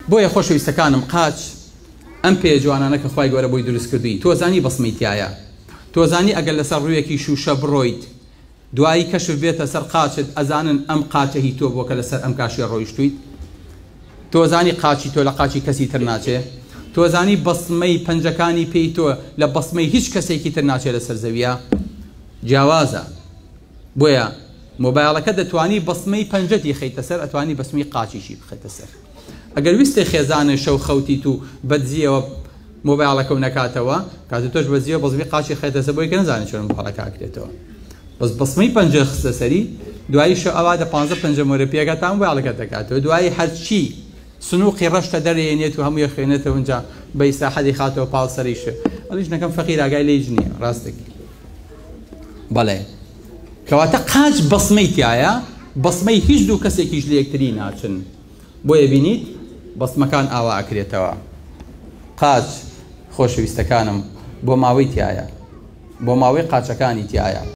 بۆیە خۆشەویستەکانم قاچ ئەم پێیە جوانانە کە خوای گەورە بۆی دروست کردووی تۆ زانی بەسمەی تیایە تۆ زانی ئەگەر لەسەر ڕوویەکی شووشە بڕۆیت دوایی کەشف بێتە سەر قاچت ئەزانن ئەم قاچە هی تۆ بووە کە لەسەر ئەم کاشیە ڕۆیشتوویت تۆ زانی قاچی تۆ لە قاچی کەسی تر ناچێ تۆ زانی بەسمەی پەنجەکانی پێی تۆ لە بەسمەی هیچ کەسێکی تر ناچێ لەسەر زەویە جیاوازە بۆیە مۆبایڵەکە دەتوانی بەسمەی پەنجەتی خەیتە سەر ئەتوانی بەسمەی قاچیشی بخەیتە سەر ئەگەر ویستێ خێزانێ شەو خەوتیت و بەدزیەوە مۆبایڵەکە و نەکاتەوە کاتێ تۆش بەزیەوە بەزمی قاچی خەیتە سەر بۆی کە نەزانێت چۆن مۆبایڵەکە ئەکرێتەوە بەس بەسمەی پەنجە خستە سەری دوایی شەو ئەوا دە پانزە پەنجە مۆرە پێکە تا مۆبایڵەکە دەکاتەوە دوایی هەرچی سنوقی ڕەشتە دەرێنێت و هەمووی خوێنێتەوە ئینجا بە ئیسراحەت دەیخاتەوە پاڵ سەریش ئەڵیش نەکەم فەقیر ئاگای لێیش نییە ڕاستێک بەڵێ کەواتە قاچ بەسمەی تایە بەسمەی هیچ دوو کەسێکیش لە یەکتری ناچن بۆیە بینیت بەسمەکان ئاوا ئەکرێتەوە قاچ خۆشەویستەکانم بۆ ماوەی تایە بۆ ماوەی قاچەکانی تایە.